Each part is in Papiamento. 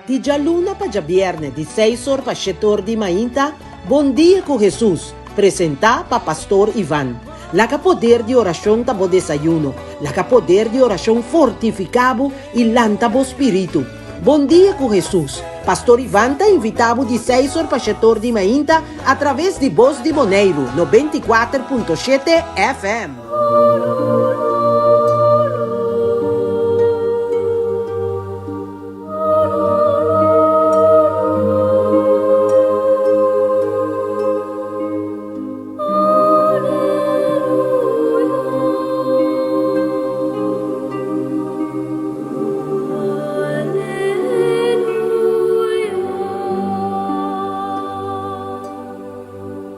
Di djaluna pa djabièrnè di seis or pa shete or di mainta, Bon Dia ku Hesus, presentá pa Pastor Ivan. Laga poder di orashon ta bo desayuno. Laga poder di orashon fortifiká bo i lanta bo spiritu. Bon Dia ku Hesus, Pastor Ivan ta invitá bo di seis or pa shete or di mainta atraves di Bos di Boneiru 94.7 FM.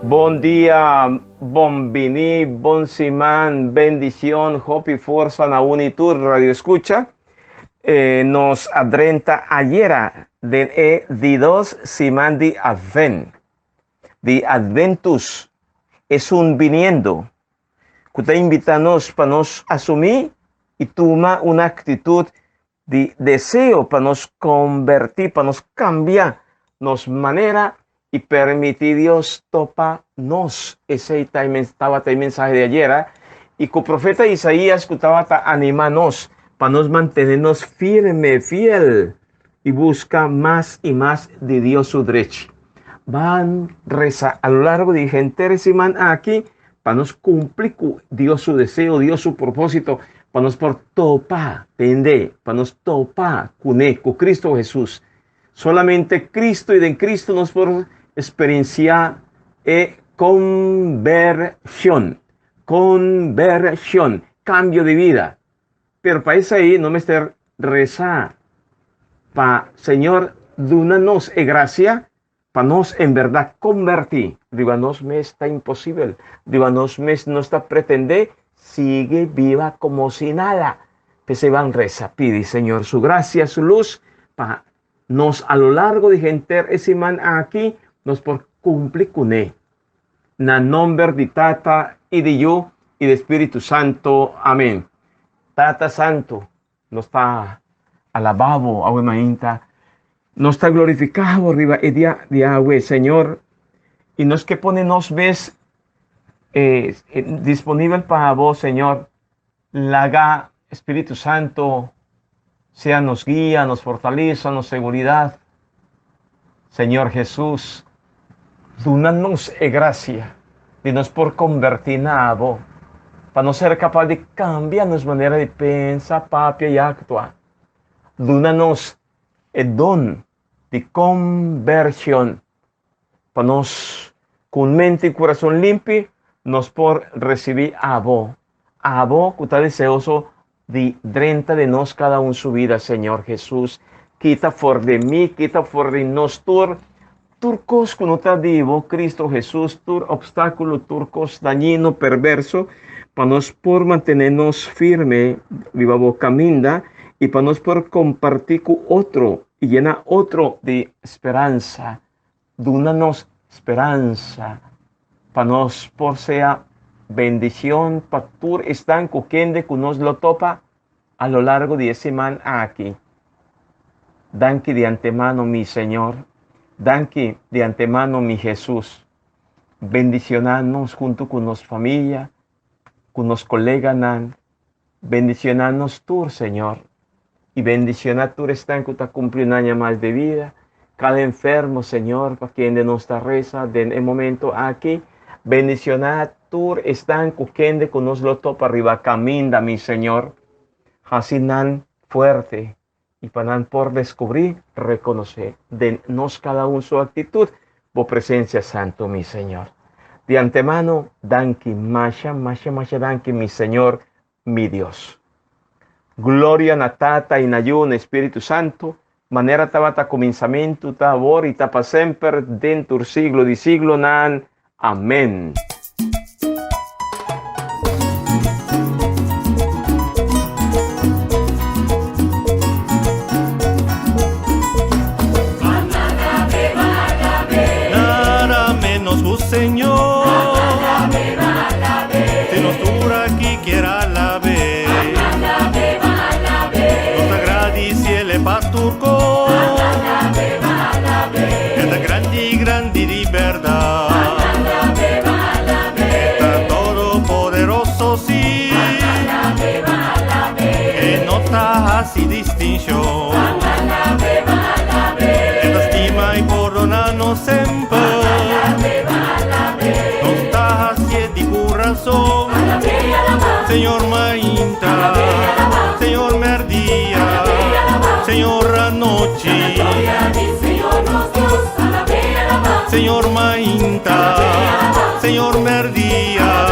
Bon dia, bon bini, bon siman, bendicion, hopi forsa na uni tur radio escucha. Nos a drenta ayera den e di dos siman di Advent, di Adventus, esun biniendo, ku ta invitá nos pa nos asumí i tuma un aktitut di deseo pa nos kombertí, pa nos kambia nos manera i permití Dios topa nos. Esei ta e tabata e mensahe di ayera i ku profeta Isaías ku tabata animá nos pa nos mantené nos firme, fiel i buska mas i mas di Dios su drechi. Ban resa a lo largo di henter e siman aki pa nos kumpli ku Dios su deseo, Dios su propósito, pa nos por topa, tende, pa nos topa kuné, ku Cristo Hesus. Solamente Cristo y den Cristo nos por experiencia e conversión. Conversión, cambio de vida. Pero pa esei no mester reza pa Señor duna nos e gracia pa nos en berdad converti. Riba nos mes ta imposibel. Riba nos mes nos ta pretende sigue biba como si nada. P'esei ban resa, pidi Señor su gracia, su luz, pa nos a lo largo di henter e siman aki nos por cumpli cune. Na nomber di Tata y di Yu y di Spiritu Santo. Amen. Tata Santo, nos ta alaba bo awe mainta, nos ta glorifica bo riba e dia di awe, Señor, y nos ke pone nos mes disponibel pa bo, Señor. Laga Spiritu Santo sea nos guia, nos fortalesa, nos seguridad. Señor Jesús, duna nos e gracia di nos por converti na abo, pa nos ser capaz di cambia nos manera di pensa, papia y actua. Duna nos e don di conversion, pa nos cu un mente y curason limpi nos por recibi abo, abo cu ta deseoso di drenta den nos cada un su vida, Señor Jesus, kita for di mi, kita for di nos tur, tur cos cu no ta di bo, Cristo Jesus, tur obstaculo, tur cos dañino, perverso, pa nos por mantene nos firme riba bo caminda y pa nos por comparti cu otro y yena otro di speransa. Duna nos speransa pa nos por sea bendicion pa tur esnan cu kende cu nos lo topa a lo largo di e siman aki. Danki di antemano mi Señor, danki di antemano mi Jesus. Bendiciona nos hunto cu nos familia, cu nos coleganan, bendiciona nos tur Señor. Y bendiciona tur esnan cu ta cumpli un aña mas de vida, cada enfermo, Señor, pa kende nos ta reza den e momento aki. Bendiciona tur esnan cu kende cu nos lo topa riba caminda, mi Señor. Haci nan fuerte y pa nan por descubri, reconoce den nos cada un su actitud, bo presencia santo, mi Señor. Di antemano, danki, masha, masha, masha danki, mi Señor, mi Dios. Gloria na Tata y na Yu na Espíritu Santo, manera tabata kuminsamentu, ta awor y ta pa semper, den tur siglo di siglonan. Amén. Nada menos bu Señor. Si nos tur aki kier alab'é. Nos ta gradiciele pa tur cos. anochi. Señor mainta, Señor merdía,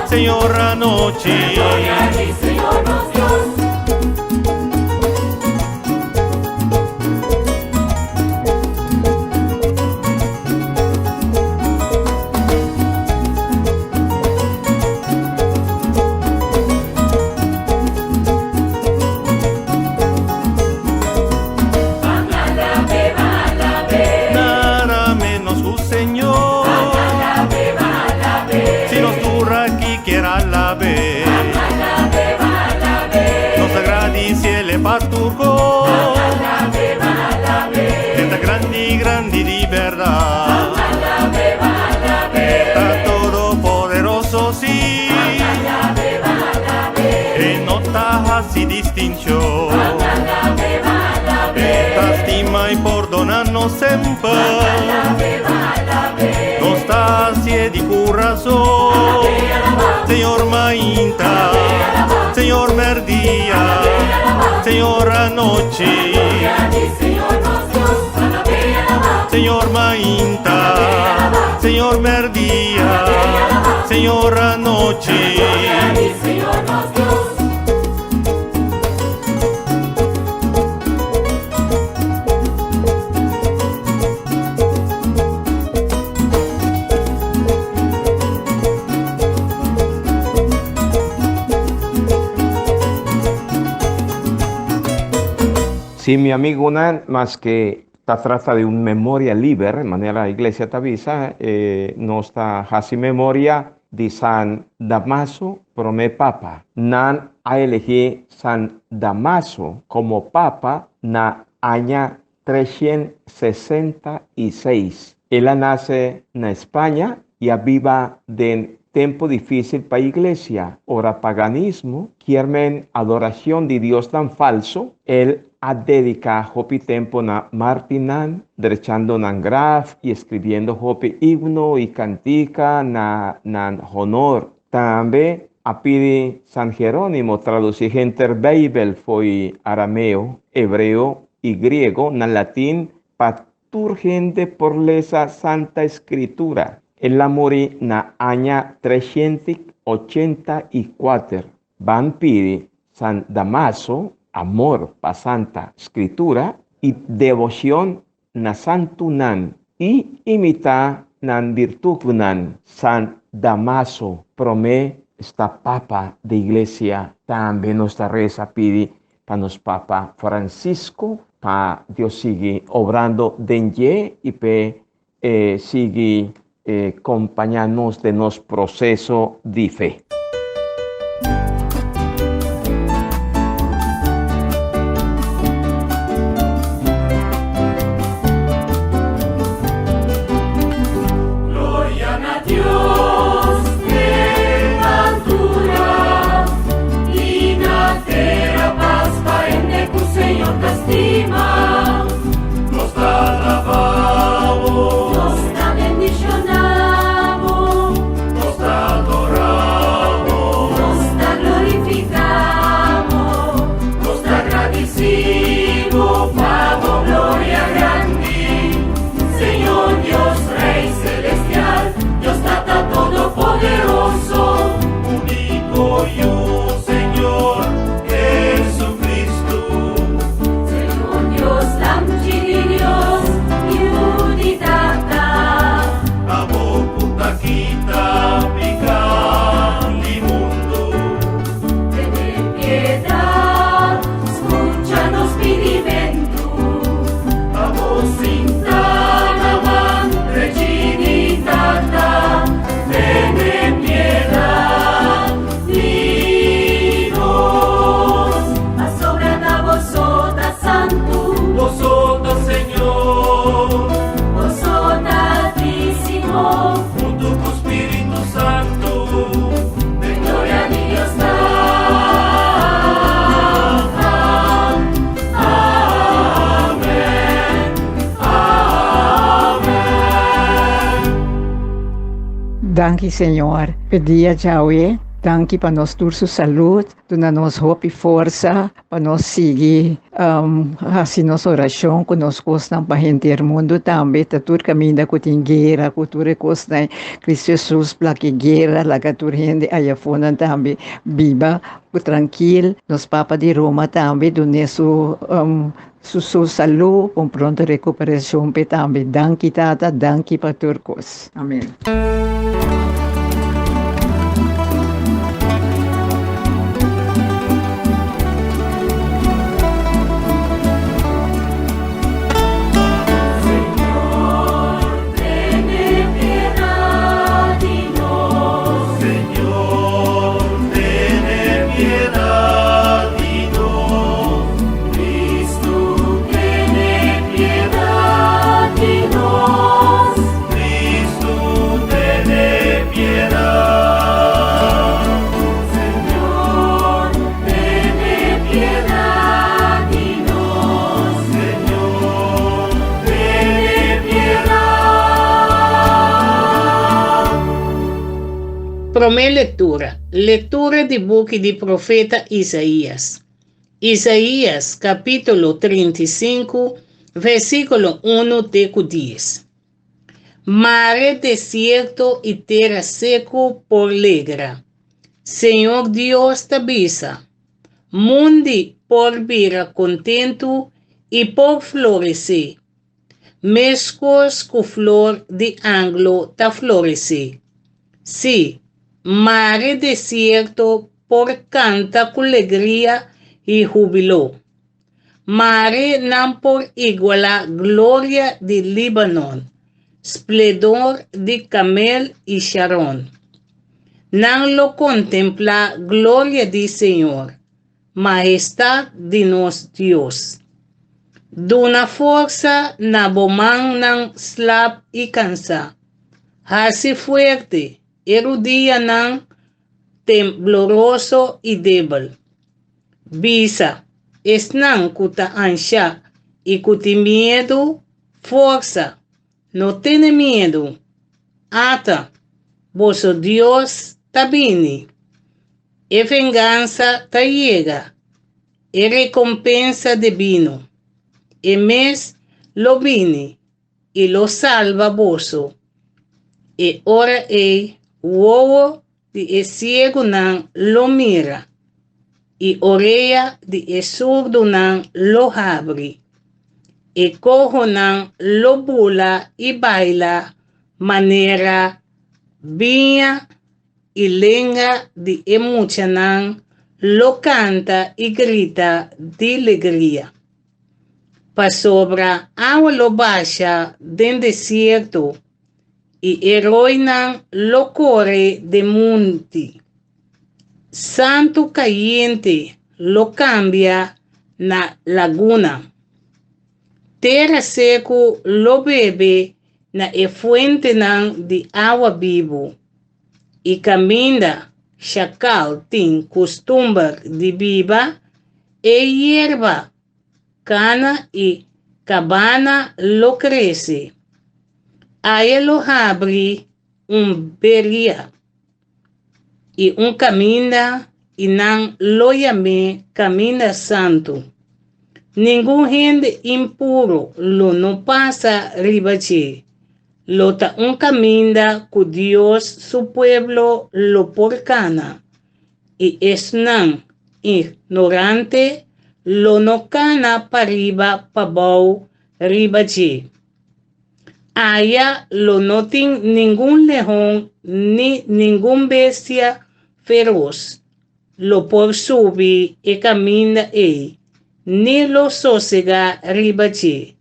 Señor anochi. Nada menos un Señor. Si nos turra aquí quiera la ve. Nos agradece el paturco. Esta grande, grande de verdad. Está todopoderoso, sí. En nota así distinción. Lastima y perdónanos siempre. Nos da de corazón. Señor Mainta, Señor Merdía, Señor Anoche. Señor Mainta, Señor Merdía, Señor Anoche. Si mi amigo nan, más que ta trata de un memoria liber, manera iglesia ta bisa, eh, nos ta hasi memoria di San Damaso prome papa. Nan a elegi San Damaso como papa na aña 366. El a nace na España y a biba den tempo difícil pa iglesia, ora paganismo, kiermen adoracion di diosnan falso, el a dedica hopi tempo na martinan, drechando nan graf y escribiendo hopi himno y cantica na nan honor. Tambe a pidi San Jerónimo traduci henter Bijbel fo'i arameo, hebreo y griego na latin pa tur hende por lesa Santa Escritura. El a muri na aña 384. Ban pidi San Damaso amor pa Santa Scritura y devocion na santunan y imita nan virtudnan. San Damaso prome sta Papa di Iglesia. Tambe nos ta reza pidi pa nos Papa Francisco pa Dios sigui obrando den dje y p'e e sigui kompañá nos den nos proseso di fe. Gloria na Dios den altura i na tera pas pa hende ku Señor ta stima. Nos ta alabá bo. Nos ta bendishoná bo. Nos ta adorá bo. Nos ta glorifiká bo. Nos ta gradisí bo pa bo gloria grandi. Señor Dios, Rey celestial, Dios Tata Todopoderoso. Úniko Yu, Señor Jesucristo. Señor Dios, Lamchi di Dios, Yu di Tata. Abo ku ta kita piká di mundu. Tene piedat, skucha nos pidimentu. Abo Sinta na man drechi di Tata, tene piedat di nos. Pasobra ta bo so ta santu. Bo so ta Señor. Bo so ta Altísimo. Huntu ku Spiritu Santu. Den gloria di Dios Tata. Amèn. Amèn. Danki Señor p'e dia djawe, danki pa nos tur su salud, duna nos hopi forsa pa nos sigui. Um, hasi nos orashon ku nos kosnan pa henter mundu tambe, ta tur kaminda ku tin guera, ku tur e kosnan, Kristu Hesus plaki guera, laga tur hende ayafonan tambe biba ku trankil. Nos Papa di Roma tambe dun'é su um, su su salú, un pronto rekuperashon p'e tambe. Danki Tata, danki pa tur kos. Amen. Promé lektura, Lektura di buki di profeta Isaías. Isaías kapítulo 35, versíkulo 1 te ku 10. Mare desierto i tera seku por legra. Señor Dios ta bisa, Mundi por bira kontentu i por floresé, meskos ku flor di anglo ta floresé. Sí, mare desierto por kanta ku legria i hubilo. Mare nan por igualá gloria di Líbanon, spledor di Kamel i Sharon. Nan lo kontemplá gloria di Señor, mahestat di nos Dios. Duna forsa na bo mannan slap i kansá. Hasi fuerte e rudianan tembloroso i debel. Bisa esnan ku ta anshá i ku tin miedu, Forsa! No tene miedu! Ata, boso Dios ta bini! E vengansa ta yega, e rekompensa debino. E mes lo bini i lo salba boso. E ora ei wowo di e siegunan lo mira, i orea di e surdunan lo habri. E kohonan lo bula i baila manera biña, i lenga di e muchanan lo kanta i grita di legria. Pasobra awa lo basha den desierto i e roinan lo kore den monti. Santu kayente lo kambia na laguna. Tera seku lo bebe na e fuentenan di awa bibu, i kaminda shakal tin kustumber di biba, e yerba Kana i kabana lo krese. Aya lo habri un beria i un kaminda i nan lo yam'é Kaminda Santu. Ningun hende impuru lo no pasa riba dje. Lo ta un kaminda ku Dios su pueblo lo por kana. I esnan ignorante lo no kana pariba pabou riba dje. Aya lo no tin ningun lehon ni ningun bestia feros lo por subi e kaminda ei, ni lo sosegá riba dje,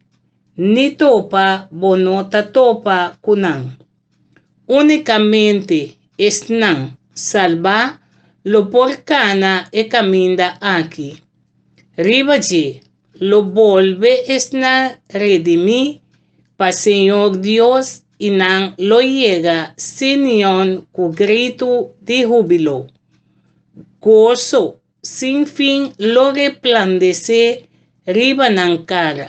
ni topa bo no ta topa ku nan. Únikamente esnan salbá lo por kana e kaminda aki. Riba dje lo bolbe esnan redimí pa Señor Dios i nan lo yega Sinion ku gritu di húbilo. Goso sin fin lo replandesé riba nan kara.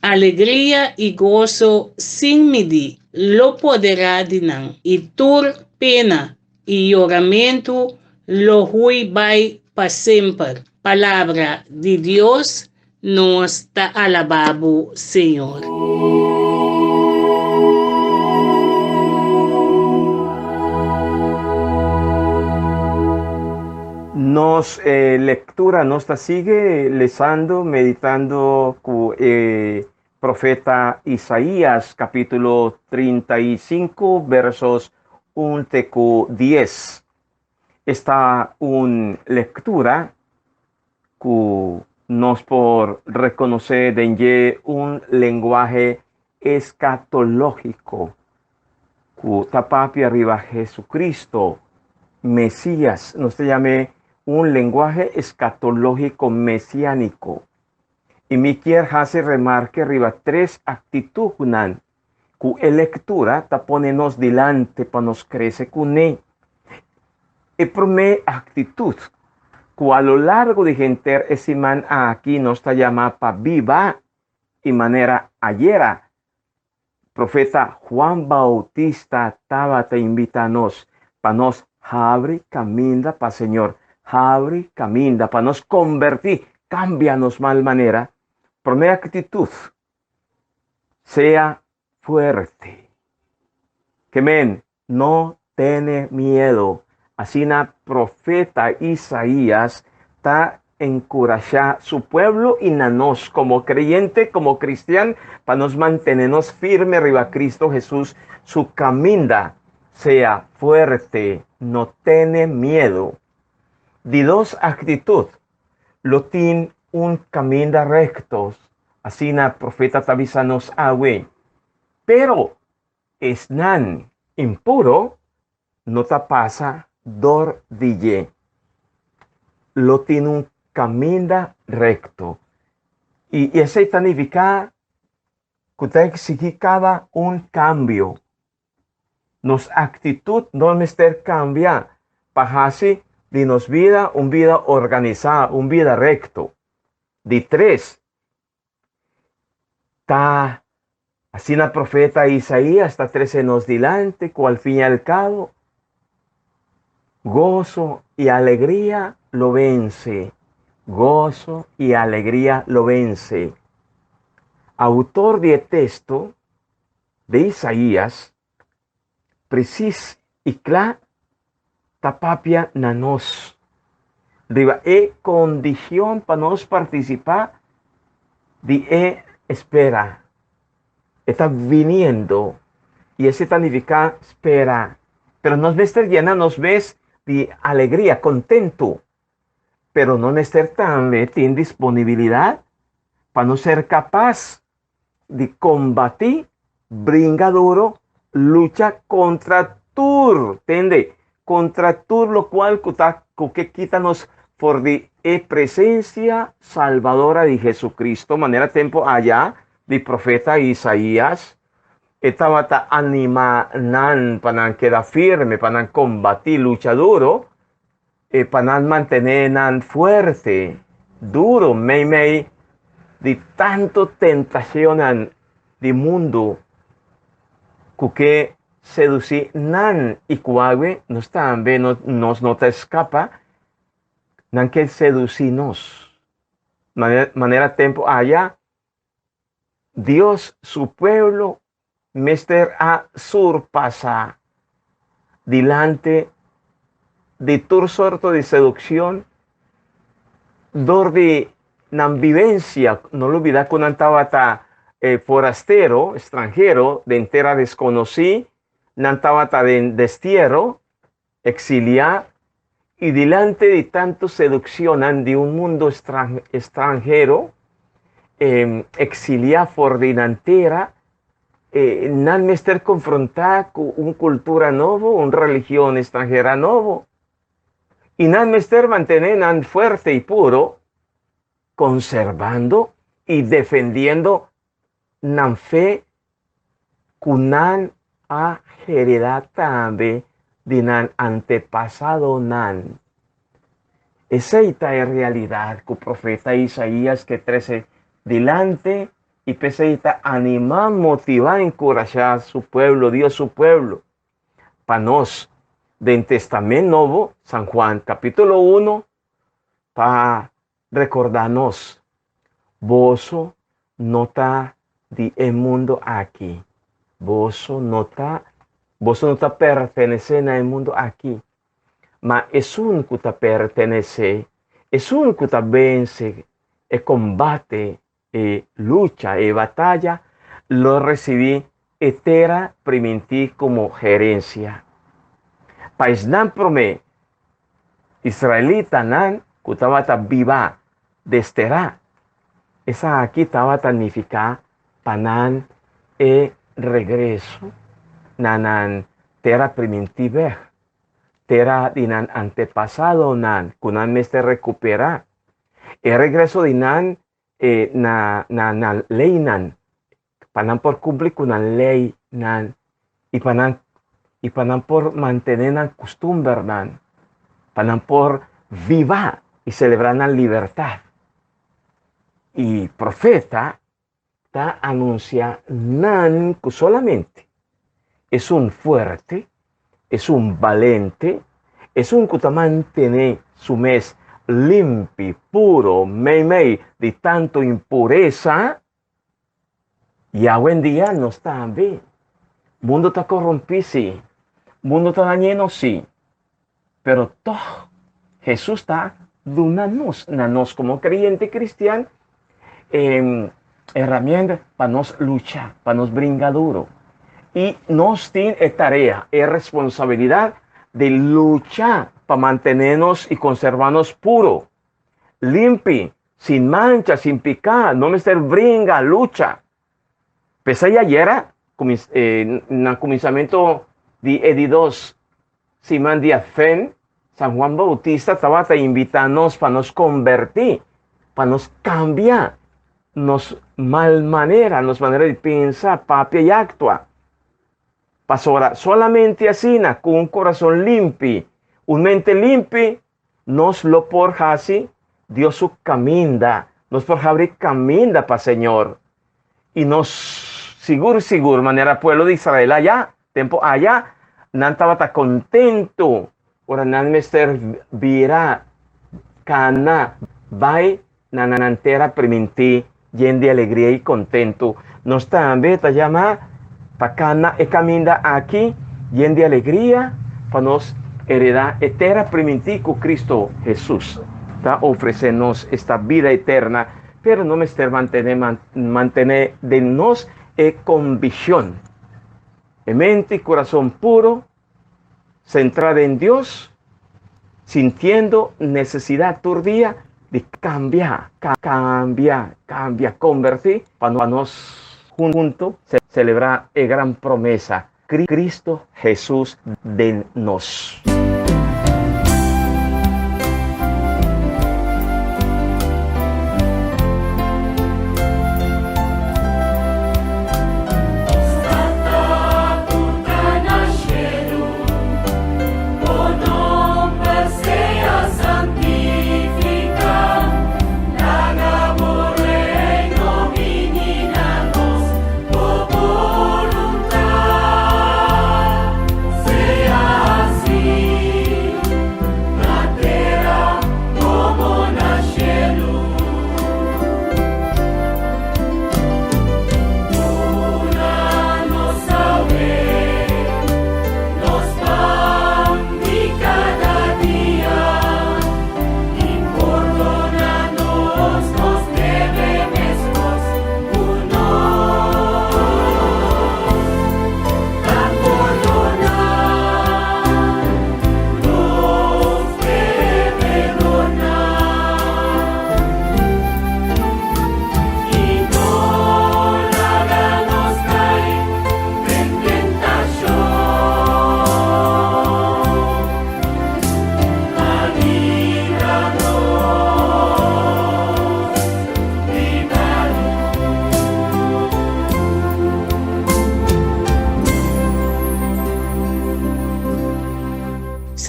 Alegria i goso sin midí lo poderá di nan, i tur pena i yoramentu lo hui bai pa semper. Palabra di Dios. Nos ta alabá bo, Señor. Nos lectura nos ta sigue lesando, meditando cu e profeta Isaías capítulo 35 versos 1 te cu 10. Esta un lectura ku nos por rekonosé den dje un lenguahe eskatológiko ku ta papia riba Jesucristo, Mesías. Nos ta yam'é un lenguahe eskatológiko mesiániko. I mi kier hasi remarke riba tres aktitutnan ku e lektura ta pone nos dilanti pa nos krese kuné. E promé aktitut ku a lo largo di henter e siman aki nos ta yama pa biba i manera ayera profeta Juan Bautista tabata invitá nos pa nos habri kaminda pa Señor, habri kaminda pa nos kombertí, kambia nos mal manera. Promé aktitut Sea fuerte. Ke men, no tene miedo. Asina profeta Isaías ta enkurashá su pueblo i na nos komo kreyente, komo kristian, pa nos mantene nos firme riba Kristu Hesus su kaminda. Sea fuerte, no tene miedo. Di dos aktitut, lo tin un kaminda rekto, asina profeta ta bisa nos awe. Pero esnan impuro no ta pasa dor di dje. Lo tin un kaminda rekto. I esei ta nifiká ku ta eksigí kada un kambio. Nos actitud no mester cambia pa haci di nos bida un bida organisa, un bida recto. Di tres, ta asina profeta Isaías ta trece nos dilanti cu al fin y al cabo gozo y alegria lo vence. Gozo y alegria lo vence. Autor di e texto de Isaías, presis i kla ta papia na nos riba e kondishon pa nos partisipá di e espera. E ta viniendo i esei ta nifiká spera. Pero nos mester yena nos mes di alegria, kontentu. Pero nos mester tambe tin disponibilidat pa nos ser kapas di kombatí, bringa duro, lucha kontra tur, tende, kontra tur lokual ku ta ku ke kita nos for di e presensia salbadora di Jesucristo, manera tempu aya di profeta Isaías, e tabata anima nan pa nan keda firme, pa nan kombatí, lucha duro, E pa nan mantené nan fuerte, duro meimei di tantu tentacionnan di mundu cu ke seducí nan i cu awe nos tambe no nos no ta escapa, nan ke seducí nos. Manera tempu aya Dios su pueblo mester a surpasá dilanti di tur sorto di seduccion dor di nan vivencia. No lubida cu nan tabata forastero, stranhero, den tera desconocí, nan tabata den destierro, exiliá, i dilanti di tantu seduccionnan di un mundo stranhero, exiliá for di nan tera, nan mester confrontá cu un cultura nobo, un religion stranhera nobo, i nan mester mantené nan fuerte i puro, conservando i defendiendo nan fe ku nan a heredá tambe di nan antepasadonan. Esei ta e realidat ku profeta Isaías ke trese dilanti i p'esei ta animá, motivá, enkurashá su pueblo, Dios su pueblo. Pa nos, den Testament Nobo, San Juan kapítulo uno ta rekordá nos. Boso no ta di e mundo aki. Boso no ta, boso no ta pertenesé na e mundo aki. Ma esun ku ta pertenesé, esun ku ta vense e kombate, e lucha, e bataya, lo risibí e tera primintí komo herensia. Pa esnan promé, israelitanan ku tabata biba desterá, esaki tabata nifiká pa nan e regreso na nan tera primintí bèk, tera di nan antepasadonan ku nan mester rekuperá. E regreso di nan e na na nan leinan, pa nan por kumpli ku nan leinan i pa nan i pa nan por mantené nan kustumbernan, pa nan por biba i selebrá nan libertat. I profeta ta anunsiá nan ku solamente esun fuerte, esun balente, esun ku ta mantené su mes limpi, puro, meimei di tantu impuresa. I awendia nos tambe. Mundu ta korompí, sí. Mundu ta dañ'é nos, sí. Pero tòg Hesus ta duna nos, na nos komo kreyente kristian, e herramienta pa nos lucha, pa nos bringa duro. I nos tin e tarea, e responsabilidat di lucha pa mantené nos i konservá nos puro, limpi, sin mancha, sin piká. No mester bringa, lucha. P'esei ayera, na kuminsamentu di e di dos siman di Advent, San Juan Bautista tabata invitá nos pa nos kombertí, pa nos kambia nos mal manera, nos manera di pensa, papia i aktua. Pasobra solamente asina, ku un kurason limpi, un mente limpi, Nos lo por hasi Dios su kaminda, nos por habri kaminda pa Señor. I nos sigur sigur, manera pueblo di Israel aya, tempu aya, nan tabata kontentu ora nan mester bira kana bai na nan tera primintí yen di alegria i kontentu. Nos tambe ta yamá pa kana e kaminda aki yen di alegria pa nos heredá e tera primintí ku Kristu Hesus ta ofresé nos, esta bida eterna. Pero no mester mantené mantené den nos e konvishon, e mente i kurason puro, Centrá den Dios, sintiendo necesidad tur dia di cambia, cambia, cambia, convertí pa nos hunto celebra e gran promesa, Cristo Jesús den nos.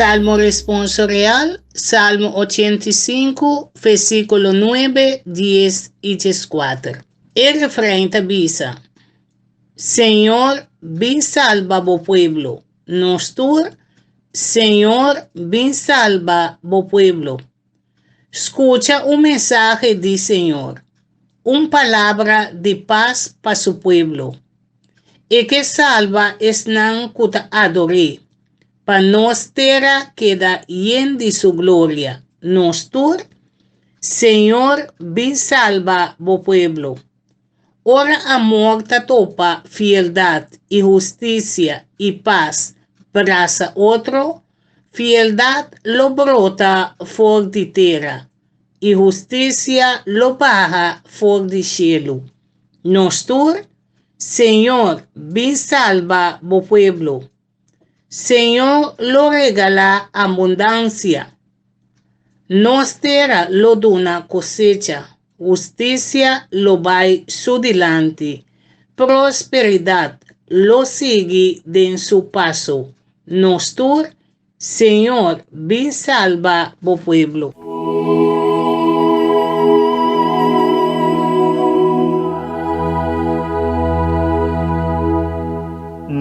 Salmo responsorial, Salmo 85, versíkulo 9, 10 i 14. E refrein ta bisa, Señor, bin salba bo pueblo. Nos tur, Señor, bin salba bo pueblo. Skucha un mensahe di Señor. Un palabra di pas pa su pueblo. E ke salba esnan ku ta ador'é, pa nos tera keda yen di su gloria. Nos tur, Señor, bin salba bo pueblo. Ora amor ta topa fieldat i hustisia i pas brasa otro, fieldat lo brota for di tera i hustisia lo baha for di shelu. Nos tur, Señor, bin salba bo pueblo. Señor lo regalá abundansia. Nos tera lo duna kosecha, hustisia lo bai su dilanti, prosperidat lo sigui den su paso. Nos tur, Señor, bin salba bo pueblo.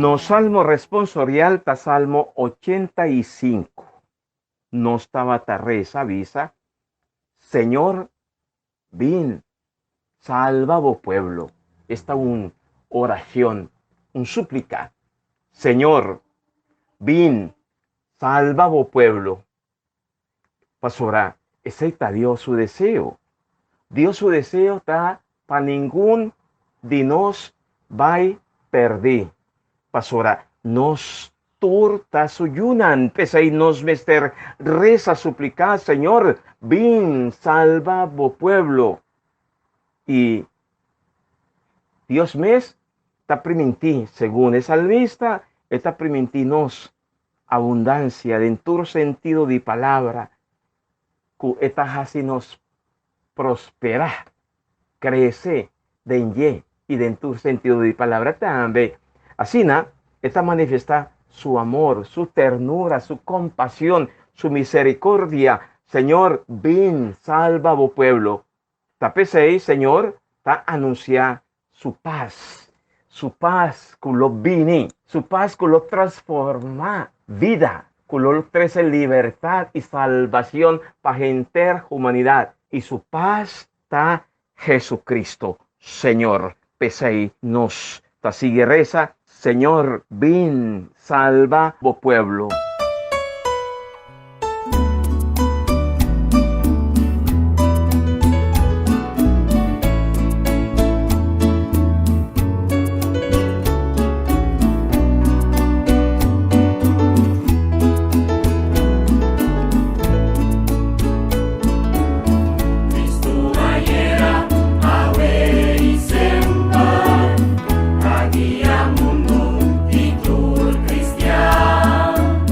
Nos salmo responsorial ta Salmo 85. Nos tabata resa bisa, Señor, bin, salba bo pueblo. Esta un oracion, un suplica. Señor, bin, salba bo pueblo. Pasobra esei ta Dios su deseo. Dios su deseo ta pa ningun di nos bai perdí. Pasobra nos tur ta su yunan. P'esei nos mester resa supliká, Señor, bin salba bo pueblo. I Dios mes ta primintí, segun e salmista, e ta primintí nos abundansia den tur sentido di palabra ku e ta hasi nos prosperá, krese den dje i den tur sentido di palabra tambe. Asina e ta manifestá su amor, su ternura, su kompashon, su miserikordia. Señor, bin salba bo pueblo. Ta p'esei Señor ta anunsiá su pas, su pas ku lo bini, su pas ku lo transformá bida, ku lo trese libertat i salbashon pa henter humanidat. I su pas ta Jesucristo, Señor. P'esei nos ta sigui resa, Señor, bin salba bo pueblo. Cristo ayera, awe i semper, ta guia mundu di tur cristian.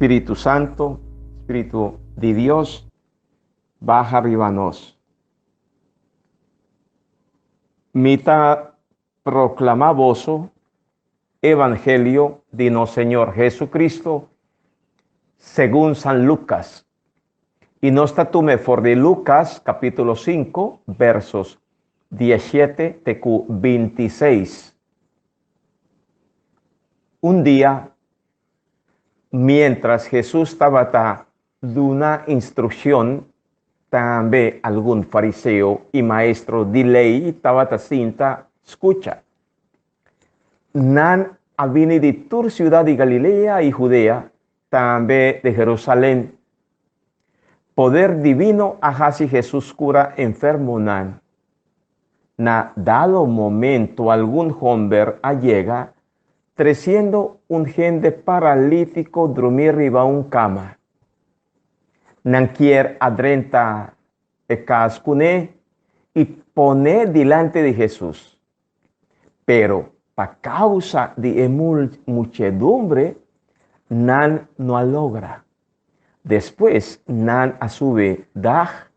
Spiritu Santo, Spiritu di Dios, baha riba nos. Mi ta proclama boso Evangelio di nos Señor Jesucristo segun San Lucas. Y nos ta tume for di Lucas capítulo 5 versos 17 te cu 26. Un dia, mientras Jesús tabata duna instruccion, tambe algun fariseo y maestro di ley tabata sinta scucha. Nan a bini di tur ciudad di Galilea y Judea, tambe di Jerusalén. Poder divino a haci Jesús cura enfermonan. Na dado momento algun homber a yega treciendo un hende paralítico drumi riba un cama. Nan kier a drenta e cas cune y pone dilanti di Jesús. Pero pa causa di e muchedumbre nan no a logra. Despues nan a subi dak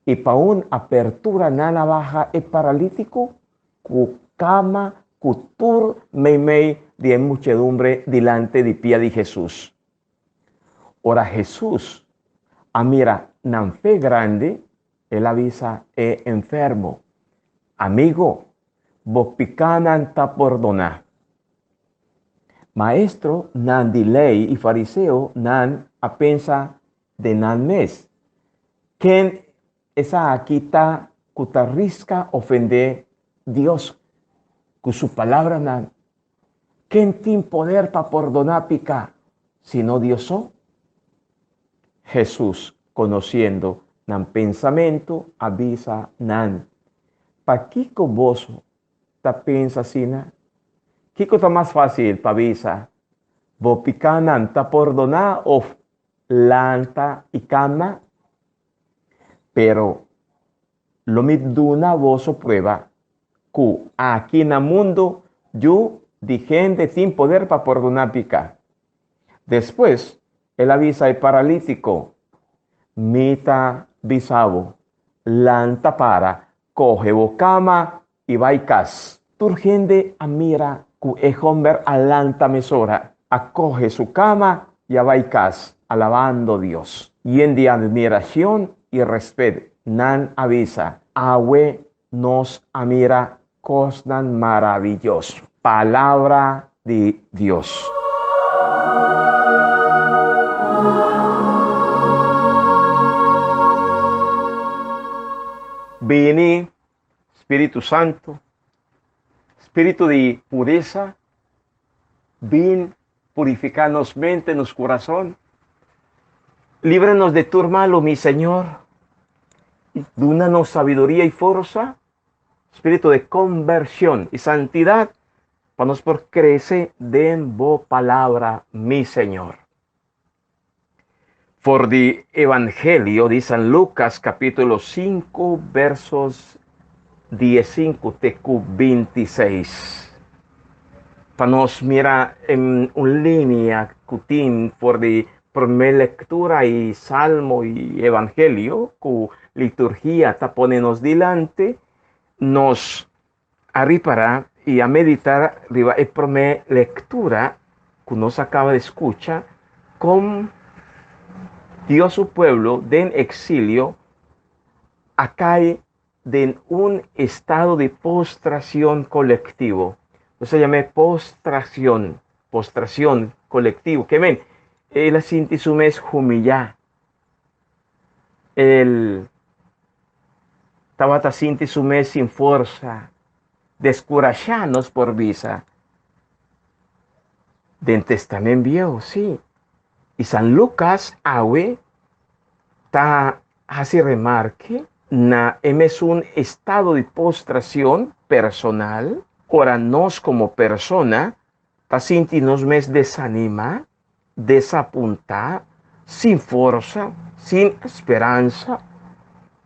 y pa un apertura nan a baha e paralítico cu cama cu tur meimei di e muchedumbre dilanti di pia di Jesús. Ora Jesús a mira nan fe grandi, el a bisa e enfermo, Amigo, bo picanan ta pordoná. Maestro nan di ley y fariseo nan a pensa den nan mes, Ken esaki ta cu ta risca ofende Dios cu su palabranan? Ken tin poder pa pordoná pica, sino Dios so? Jesús, conociendo nan pensamento, a bisa nan, Pakico boso ta pensa asina? Kico ta mas facil pa bisa, Bo picanan ta pordoná of lanta y cana? Pero lo mi duna boso prueba cu aki na mundo Yu di hende tin poder pa pordoná pica. Despues el a bisa e paralítico, Mi ta bisa bo, lanta para, coge bo cama y bay cas. Tur hende a mira cu e homber a lanta mesora, a coge su cama y a bay cas, alabando Dios. Yen di admiracion y respet, nan a bisa, Awe nos a mira cosnan maravilloso. Palabra di Dios. Bini, Spiritu Santo, Spiritu di pureza, bin purifica nos mente, nos corazón. Líbranos de tur malo, mi Señor. Dúnanos sabiduría y fuerza, espíritu de conversión y santidad, pa nos por crece den bo palabra, mi Señor. For di Evangelio di San Lucas capítulo 5 versos 15 te cu 26. Pa nos mira en un línea cu tin for di prome lectura y salmo y evangelio cu liturgia ta pone nos dilante, nos a ripará i a meditá riba e promé lektura ku nos a kaba di skucha, kon Dios su pueblo den eksilio a kai den un estado di postracion kolektivo. Nos a yam'é postracion, postracion kolektivo. Ke men, el a sinti su mes humillá. El tabata sinti su mes sin forsa, descurashá nos por bisa. Den Testament Bieu, sí. Y San Lucas awe ta haci remarke na e mesun estado di postracion personal, ora nos como persona ta sinti nos mes desanima, desapuntá, sin forsa, sin speransa.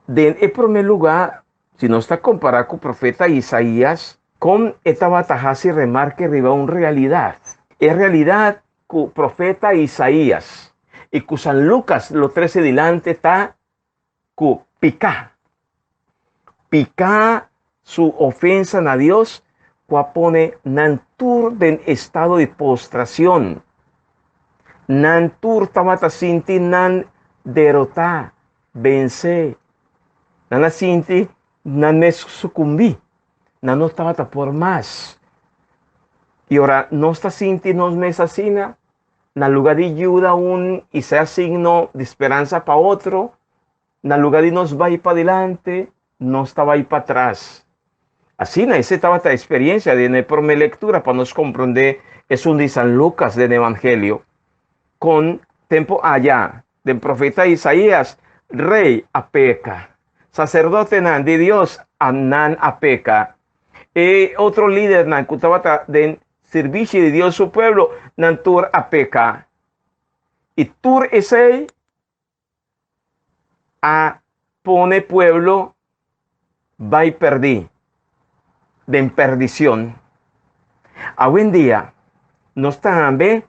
Den e promé lugá, si nos ta kompará ku profeta Isaías, kon e tabata hasi remarke riba un realidat? E realidat ku profeta Isaías. i ku San Lukas lo trese dilanti ta ku piká, piká su ofensa na Dios ku a pone nan tur den estado di postracion. Nan tur tabata sinti nan derotá, bensé. Nan a sinti nan mes sucumbí. Nan no tabata por mas. I ora nos ta sinti nos mes asina, na lugar di yuda un i sea signo di speransa pa otro, na lugar di nos bai padilanti, nos ta bai patras. Asina, esei tabata e experiencia den e prome lectura pa nos comprende esun di San Lucas den Evangelio. Con tempo aya, den profeta Isaías, rey a peca, sacerdotenan di Dios a nan a peca, e otro lidernan cu tabata den sirbishi di Dios su pueblo, nan tur a peca. I tur esei a pone pueblo bai perdí, den perdicion. Awendia, nos tambe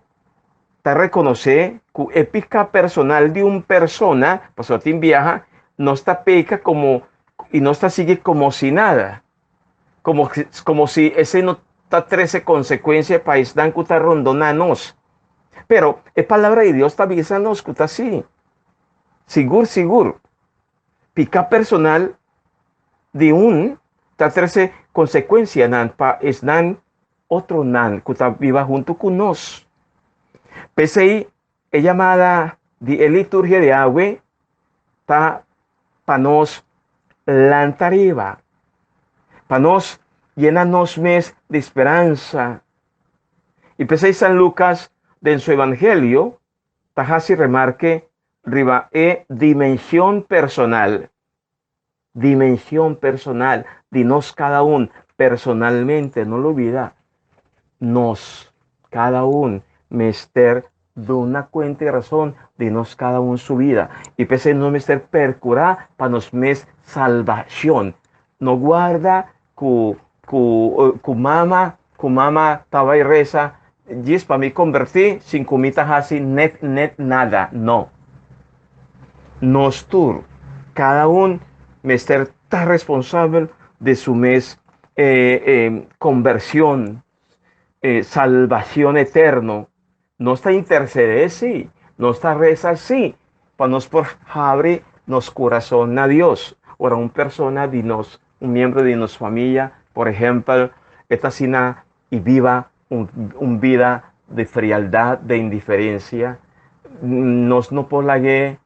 ta reconoce cu e pica personal di un persona, pasobra tin biaha, nos ta peca como y nos ta sigui como si nada, como, como si esey no ta trece consecuencia pa esnan cu ta rondona nos. Pero e palabra di Dios ta bisa nos cu ta así. Sigur, sigur, pica personal di un ta trece consecuencianan pa esnan otronan cu ta biba hunto cu nos. P'esey e yamada di e liturgia di awe ta pa nos lanta riba, pa nos yena nos mes di speransa. I p'esey San Lucas den su Evangelio ta haci remarke riba e dimension personal. Dimension personal di nos cada un personalmente, no lubida, nos cada un mester duna cuenta y razon di nos cada un su vida. Y p'esey nos mester percura pa nos mes salbacion. No guarda cu cu cu mama cu mama ta bay reza djis pa mi converti sin cu mi ta haci net net nada. No. Nos tur, cada un mester ta responsabel di su mes conversion, salbacion eterno. Nos ta intercede si, nos ta reza si, pa nos por habri nos curason na Dios. Ora un persona di nos, un miembro di nos familia, por ehempel, e ta asina y biba un, un bida de frialdad, de indiferencia, nos no por lag'é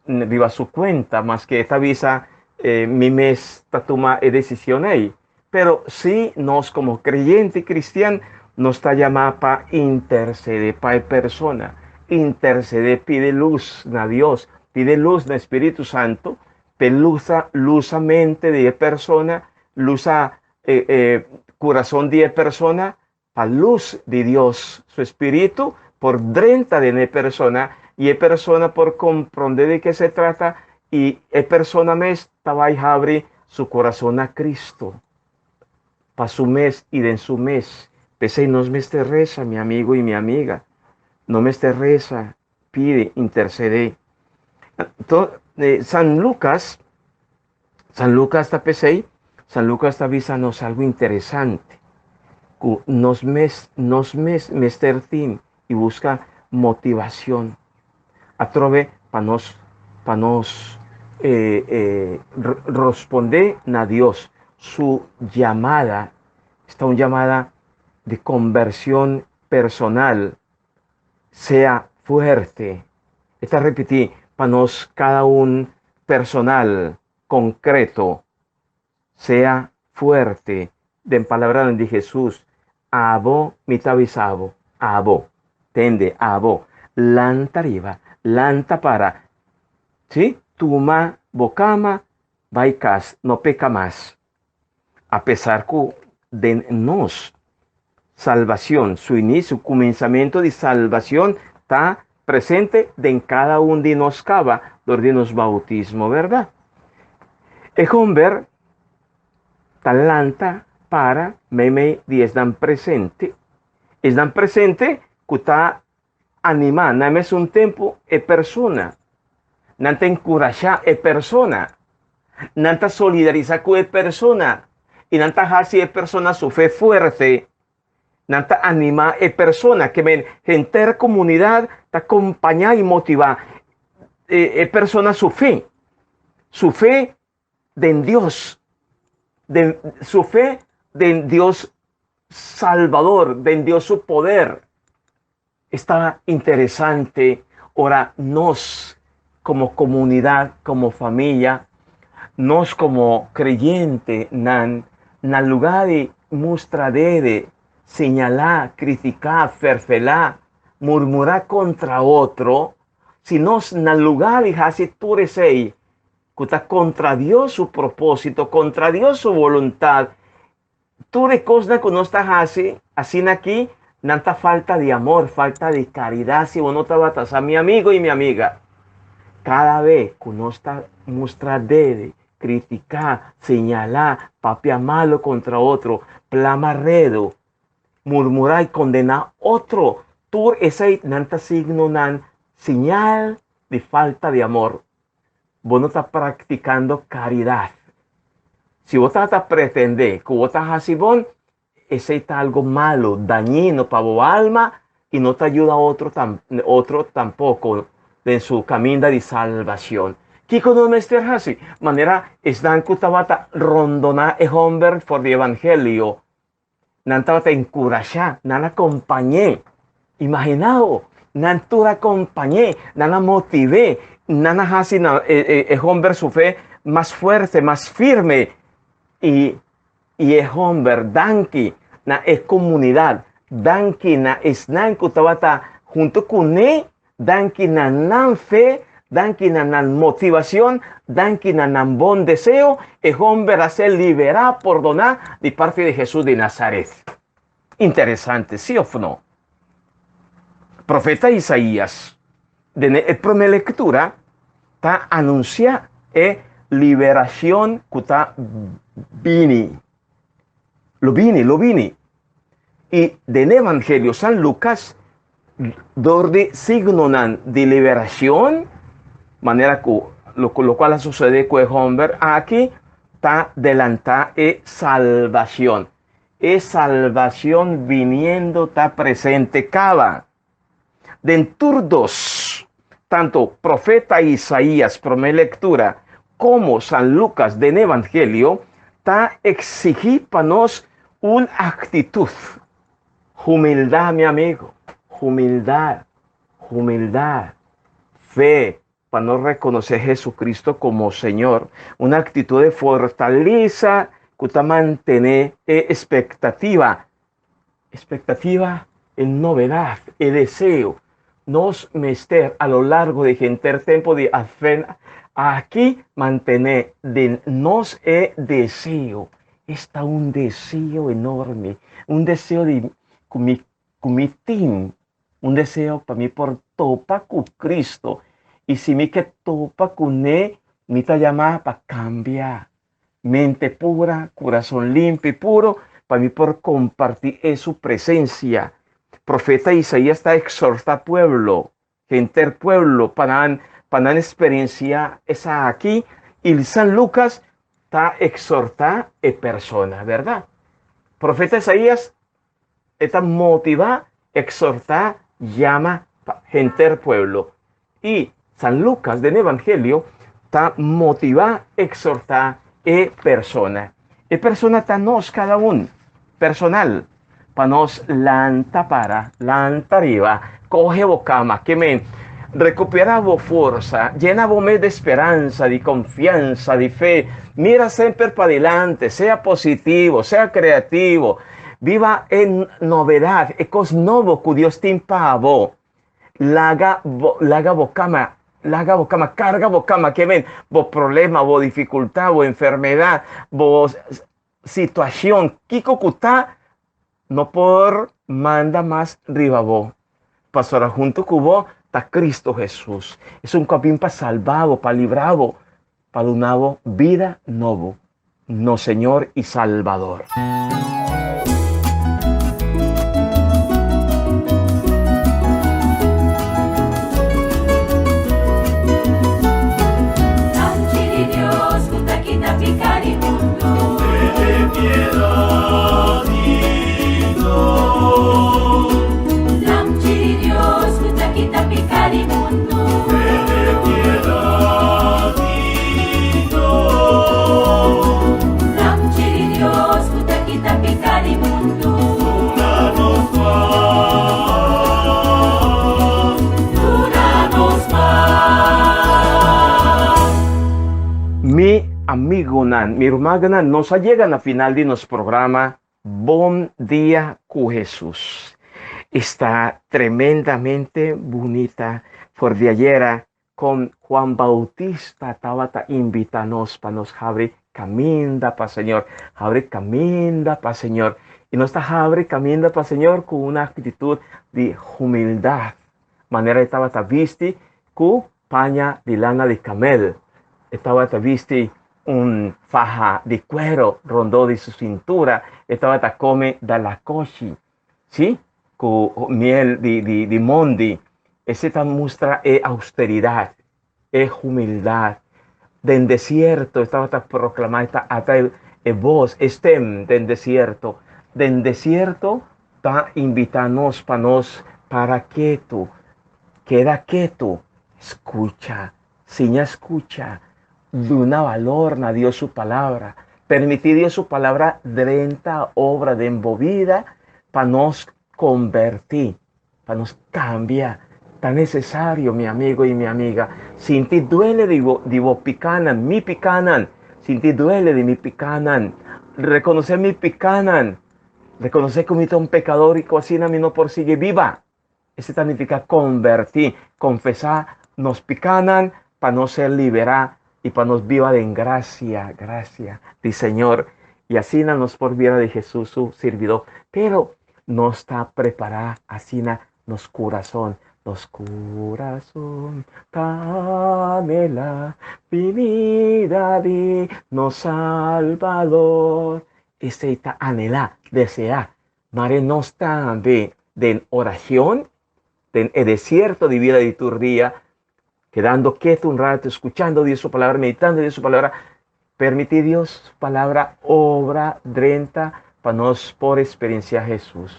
riba su cuenta, maske e ta bisa eh, mi mes ta tuma e decision ei. Pero si nos como creyente cristian nos ta llamá pa intercede pa e persona, intercede, pide luz na Dios, pide luz na Espíritu Santo, pe lusa, lusa mente di e persona, lusa eh, eh, corazón di e persona, pa luz di Dios su Espíritu por drenta den e persona y e persona por comprende de que se trata y e persona mes ta bai habri su corazón a Cristo pa su mes y den su mes. P'esey nos mester reza, mi amigo y mi amiga. No mester reza, pide, intercede. Entonces, eh, San Lucas, San Lucas ta p'esei, San Lucas ta bisa nos algo interesante, ku nos mes, nos mes mester tin i buska motivacion atrobe pa nos, pa nos eh, eh, responde na Dios su llamada. Esta un llamada de conversión personal, sea fuerte. E ta repití pa nos kada un personal, konkreto, sea fuerte. Den palabranan di Hesus, Abo mi ta bisa bo, abo, tende, abo, lanta riba, lanta para, sí, tuma bo kama, bai kas, no peka mas. Apesar ku den nos salvacion, su inicio, cuminsamiento di salvacion ta presente den cada un di nos caba dor di nos bautismo, verdad? E homber ta lanta para meimei di esnan presente, esnan presente cu ta. animá na mesun tempu e persona. Nan ta enkurashá e persona. Nan ta solidarisá ku e persona i nan ta hasi e persona su fe fuerte. Nan ta animá e persona, ke men henter komunidat ta kompañá i motivá e persona su fe. Su fe den Dios, den su fe den Dios Salvador, den Dios su poder. Esta interesante ora nos como comunidad, como familia, nos como creyente nan na lugar di mustra dede, señalá, criticá, ferfelá, murmurá contra otro, si nos na lugar di haci tur esey cu ta contra Dios su propósito, contra Dios su voluntad, Tur e kosnan ku nos ta hasi asina aki, nan ta falta di amor, falta di karidat si bo no tabata sa, mi amigo i mi amiga. Kada be ku nos ta mustra dede, kritiká, señalá, papia malu kontra otro, plama redu, murmurá i kondená otro, tur esei nan ta signonan, siñal di falta di amor. Bo no ta praktikando karidat. Si bo ta ta pretendé ku bo ta hasi bon, esei ta algu malu, dañino pa bo alma i no ta yuda otro otro tampoko den su kaminda di salbashon. Kiko nos mester hasi? Manera esnan ku tabata rondoná e hòmber for di evangelio, Nan tabata enkurashá, nan a kompañ'é. Imaginá bo, nan tur a kompañ'é, nan a motiv'é, nan a hasi nan e e e hòmber su fe mas fuerte, mas firme. I i e hòmber, danki na e komunidat, danki na esnan ku tabata huntu kuné, Danki na nan fe, danki na nan motivacion, danki na nan bon deseo, e homber a ser liberá, pordoná, di parti di Jesús di Nazaret. Interesante, sí of no? Profeta Isaías, den e promé lectura, ta anunciá e liberacion cu ta bini. Lo bini, lo bini. I den Evangelio San Lucas, dor di signonan di liberacion, manera cu locual a sucede cu e homber aki, ta delanta e salbacion. E salbacion biniendo ta presente caba. Den tur dos, tanto profeta Isaías, prome lectura, como San Lucas den Evangelio, ta exigi pa nos un actitud. Humildad, mi amigo, humildad, humildad, fe, pa nos reconoce Jesucristo como Señor, un actitud de fortaleza cu ta mantene e expectativa Expectativa e novedad, e deseo. Nos mester a lo largo di henter tempo di Advent aki mantene den nos e deseo. Esta un deseo enorme, un deseo di cu mi cu mi tin, un deseo pa mi por topa cu Cristo. Y si mi ke topa cune, mi ta yama pa cambia. Mente pura, kurason limpi i puro, pa mi por kompartí e su presensia. Profeta Isaías ta eksortá pueblo, henter pueblo, pa nan pa nan eksperensiá esaki, i San Lukas ta eksortá e persona, bèrdat? Profeta Isaías e ta motivá, eksortá, yama pa henter pueblo. I San Lukas den Evangelio ta motivá, eksortá e persona. E persona ta nos kada un, personal, pa nos lanta para, lanta riba, kohe bo kama, ke men rekuperá bo forsa, yena bo mes di speransa, di konfiansa, di fe, mira semper padilanti, sea positivo, sea kreativo, biba e novedat, e kos nobo ku Dios tin pa bo. Laga bo, laga bo kama, laga bo kama, karga bo kama, ke men bo problema, bo difikultat, bo enfermedat, bo situashon, kiko ku ta, no por manda mas riba bo. Pasobra huntu ku bo ta Kristu Hesus. Esun ku a bin pa salba bo, pa libra bo, pa duna bo bida nobo, nos Señor i Salbador. amigonan, mi rumannan, nos a yega na final di nos programa Bon Dia ku Hesus. Esta tremendamente bunita for di ayera kon Juan Bautista tabata invita nos pa nos habri kaminda pa Señor, habri kaminda pa Señor. I nos ta habri kaminda pa Señor ku un aktitut di humildat, manera e tabata bisti ku paña di lana di kamel. E tabata bisti un faha di kuero rondó di su sintura. E tabata kome dalakoshi, sí, ku miel di, di, di mondi. Esei ta mustra e austeridat, e humildat. Den desierto e tabata proklamá, e ta ata e bos, e stem den desierto. Den desierto ta invitá nos pa nos para ketu, Keda ketu, skucha, siña skucha, duna balor na Dios su palabra, permití Dios su palabra drenta obra den bo bida pa nos konbertí, pa nos kambia. Ta nesesario, mi amigo i mi amiga, sinti duele di bo, di bo pikanan, mi pikanan, sinti duele di mi pikanan, rekonosé mi pikanan, rekonosé ku mi ta un pekador i ku asina mi no por sigui biba. Esei ta nifiká konvertí, konfesá nos pikánan pa nos ser liberá i pa nos biba den grasia, grasia di Señor. I asina nos por bira di Hesus su sirbidó. Pero nos ta prepará asina nos kurason. Nos kurason ta anhelá binida di nos Salbador. Esei ta anhelá, deseá. Mare nos tambe den oracion, den e desierto di bida di tur dia, kedando ketu un rato, escuchando Dios su palabra, meditando Dios su palabra, permiti Dios su palabra obra drenta pa nos por experiencia Jesús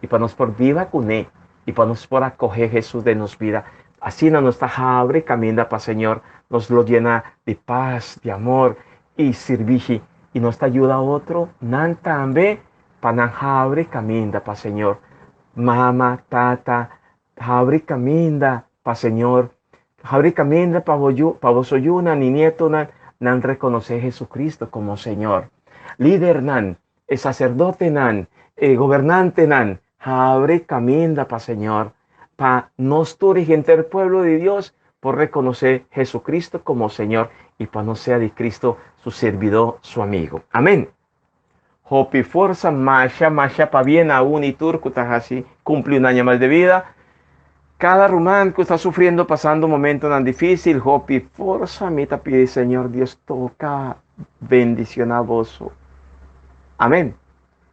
y pa nos por biba cune y pa nos por acoge Jesús den nos bida. Asina nos ta habri caminda pa Señor nos lo llena di paz, di amor y sirbishi y nos ta yuda otro nan tambe pa nan habri caminda pa Señor. Mama, tata, habri caminda pa Señor. Habri caminda pa bo yu, pa boso yunan y nietonan nan reconoce Jesucristo como Señor. Lidernan, e sacerdotenan, e gobernantenan, habri caminda pa Señor, pa nos tur y henter pueblo di Dios por reconoce Jesucristo como Señor y pa nos sea di Cristo su servidor, su amigo. Amén. Hopi forsa masha masha pabien a un y tur cu ta haci cumpli un aña mas de vida. Cada ruman cu ta sufriendo pasando momentonan dificil hopi forsa mi ta pidi Señor Dios toca bendiciona boso. Amen.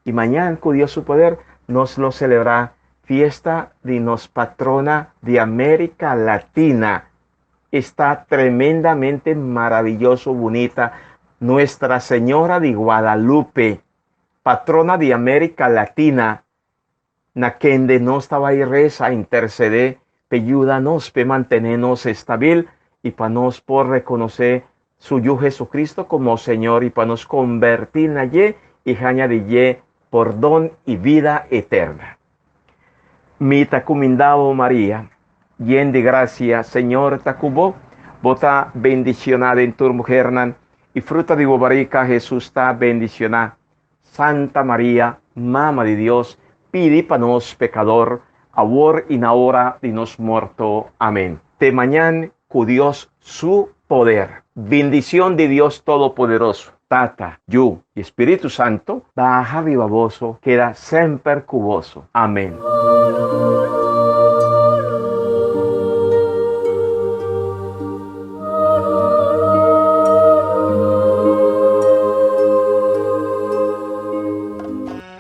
Y mañan cu Dios su poder nos lo celebra fiesta di nos patrona di America Latina. Esta tremendamente maravilloso bunita Nuestra Señora di Guadalupe, patrona di America Latina, na kende nos ta bai reza, intercede p'e yuda nos, p'e mantene nos estabil y pa nos por reconoce su Yu Jesucristo como Señor y pa nos converti na dje y haña di dje pordon y vida eterna. Mi ta kuminda bo, Maria, yen di grasia, Señor ta ku bo. Bo ta bendicioná den tur muhernan, i fruta di bo barika, Hesus, ta bendicioná. Santa Maria, Mama di Dios, pidi pa nos pekador, awor i na ora di nos morto. Amen. Te mañan ku Dios su poder. Bendicion di Dios Todopoderoso, Tata, Yu i Spiritu Santo, baha riba boso, keda semper ku boso. Amen.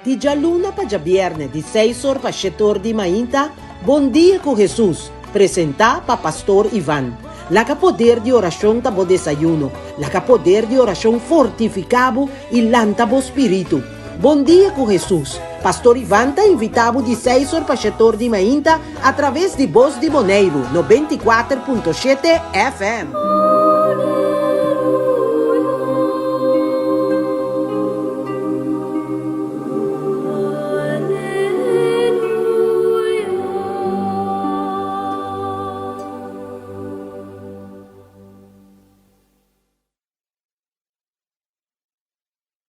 Di djaluna pa djabierne di seis or pa shete or di mainta, Bon Dia ku Hesus, presentá pa Pastor Ivan. Laga poder di orashon ta bo desayuno, laga poder di orashon fortifiká bo i lanta bo spiritu. Bon Dia ku Hesus, Pastor Ivan ta invitá bo di seis or pa shete or di mainta atraves di Bos di Boneiru, 94.7 FM.